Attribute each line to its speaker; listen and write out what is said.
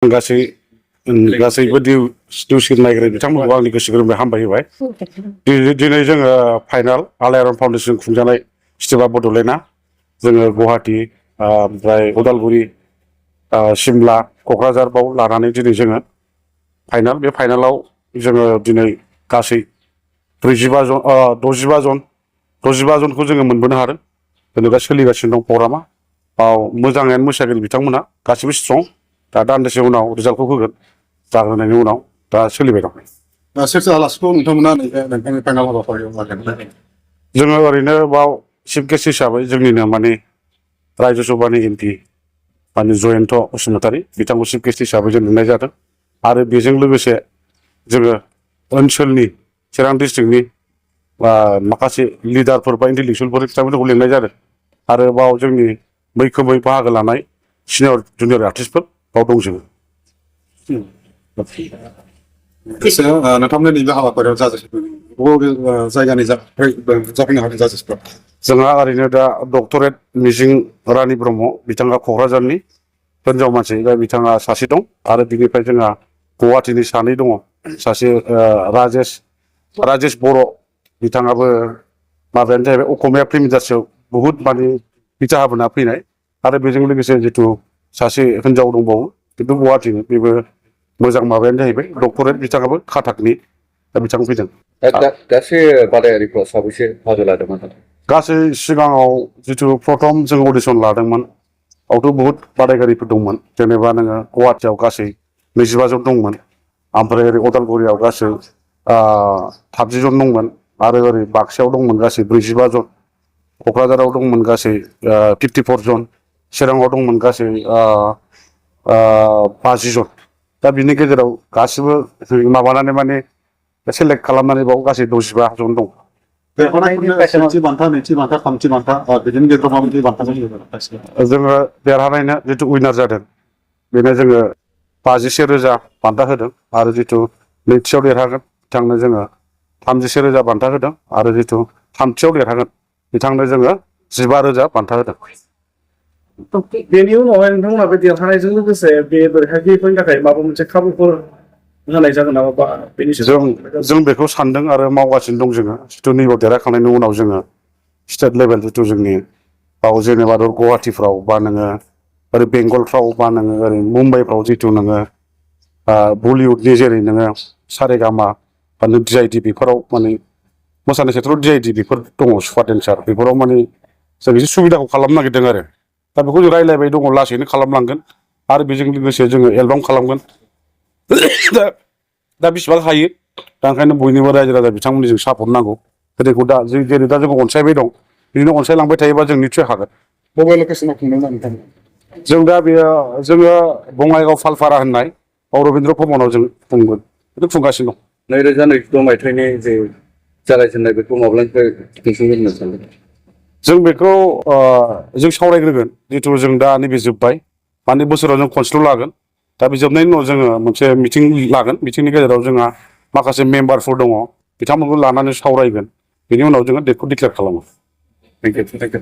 Speaker 1: गासै गासैबो निउस नायग्रा बिथांमोनखौ आंनि गोसो गोरबोनिफ्राय हामबाय होबाय दिनै जोङो फाइनाल आलायारन फाउन्डेसन खुंजानाय स्टेपआ बड'लेण्डआ जोङो गुवाहाटि ओमफ्राय उदालगुरि सिमला क'क्राझार बाव लानानै दिनै जोङो फाइनाल बे फाइनालाव जोङो दिनै गासै 65 जनखौ जोङो मोनबोनो हादों जेनेबा सोलिगासिनो दं प्रग्रामा बाव मोजाङैनो मोसागोन बिथांमोना गासिबो स्ट्रं दा दान्दिसे उनाव रिजाल्टखौ होगोन जाहोनायनि उनाव दा सोलिबाय दं
Speaker 2: सोर सोर आलासिखौ नोंथांमोना नोंथांनि फाइनाल हाबाफारियाव लादों
Speaker 1: जोङो ओरैनो बाव चिफ गेस्ट हिसाबै जोंनिनो माने रायजो सभानि एमपि माने जयन्त बसुमतारी बिथांखौ चिफ गेस्ट हिसाबै जों लिंनाय जादों आरो बेजों लोगोसे जोङो ओनसोलनि चिरां डिस्ट्रिक्टनि माखासे लिडारफोर बा इन्टेलेक्सुवेलफोर बिथांमोनखौ लिंनाय जादों आरो बाव जोंनि मैखोमै बाहागो लानाय सिनियर जुनियर आर्टिस्टफोर बाव दंजोबो
Speaker 2: नोंथांमोननि नैबे हाबाफारियाव बबे जायगानि जाफैनो हादों जाजेसफ्रा
Speaker 1: जोंहा ओरैनो दा डक्टरेट मिजिं रानि ब्रह्म बिथाङा क'क्राझारनि हिनजाव मानसि दा बिथाङा सासे दं आरो बिनिफ्राय जोंहा गुवाहाटीनि सानै दङ सासे राजेश बर' बिथाङाबो माबायानो जाहैबाय असमिया फिल्म इन्डास्ट्रियाव बुहुत माने बिथा होबोना फैनाय आरो बेजों लोगोसे जिथु सासे हिनजाव दंबावो खिन्थु गुवाहाटीनि बेबो मोजां माबायानो जाहैबाय डक्टरेट बिथाङाबो खाथाकनि दा बिथां फैदों
Speaker 3: गासै बादायारिफ्रा साबैसे बाहागो लादोंमोन
Speaker 1: गासै सिगाङाव जिथु प्रथम जों अडिसन लादोंमोन बावथ' बहुत बादायगिरिफोर दंमोन जेनेबा नोङो गुवाहाटीयाव गासै 25 जन दंमोन ओमफ्राय ओरै उदालगुरियाव गासै 30 जन दंमोन आरो ओरै बाक्सायाव दंमोन गासै 45 जन क'क्राझाराव दंमोन गासै 54 जन चिराङाव दंमोन गासै 50 जन दा बिनि गेजेराव गासिबो माबानानै माने सेलेक्ट खालामनानै बाव गासै 65 जन दं
Speaker 2: सेथि बान्था नैथि बान्था थामथि बान्था बिदिनो गेजेराव माबायदि बान्था
Speaker 1: जोङो देरहानायनो जिथु उइनार जादों बेनो जोङो 51,000 बान्था होदों आरो जिथु नैथियाव देरहागोन बिथांनो जोङो 31,000 बान्था होदों आरो जिथु थामथियाव देरहागोन बिथांनो जोङो 15,000 बान्था होदों
Speaker 4: बेनि उनावहाय नोंथांमोना बे देरहानायजों लोगोसे बे देरहागिरिफोरनि थाखाय माबा मोनसे खाबुफोर होनाय जागोन नामा बा बेनि
Speaker 1: जों बेखौ सानदों आरो मावगासिनो दं जोङो जिथु नैबाव देरहाखांनायनि उनाव जोङो स्टेट लेभेल जिथु जोंनि बाव जेनेबा गुवाहाटीफ्राव बा नोङो ओरै बेंगलफ्राव बा नोङो ओरै मुम्बाइफ्राव जिथु नोङो बलिउडनि जेरै नोङो सारेगामा बा नों DID बेफोराव माने मोसानाय क्षेत्रआव DID बेफोर दङ सुपार डेन्सार बेफोराव माने जों एसे सुबिदाखौ खालामनो नागिरदों आरो दा बेखौ जों रायज्लायबाय दङ लासैनो खालामलांगोन आरो बेजों लोगोसे जोङो एलबाम खालामगोन दा बेसेबां हायो दा ओंखायनो बयनिबो रायजो राजा बिथांमोननि जों सापर्ट नांगौ गोदैखौ दा जेरै दा जोंखौ अनसायबाय दं बिदिनो अनसायलांबाय थायोबा जों निसय हागोन
Speaker 2: बबे लकेसनाव खुंदों नोंथां
Speaker 1: जों दा बेयो जोङो बङाइगाव फालफारा होननाय रबीन्द्र भवनाव जों खुंगोन बेखौ खुंगासिनो दं
Speaker 3: 2019 मायथाइनि जे जागायजेननाय बेखौ माब्लानिफ्राय खुंफुंगोन सानदों
Speaker 1: जों बेखौ जों सावरायग्रोगोन जिथु जों दा नैबे जोब्बाय माने बोसोराव जों खनसेल' लागोन दा बे जोबनायनि उनाव जोङो मोनसे मिटिं लागोन मिटिंनि गेजेराव जोंहा माखासे मेम्बारफोर दङ बिथांमोनखौ लानानै सावरायगोन बेनि उनाव जोङो डेटखौ डिक्लेयार खालामो
Speaker 2: थेंक इउ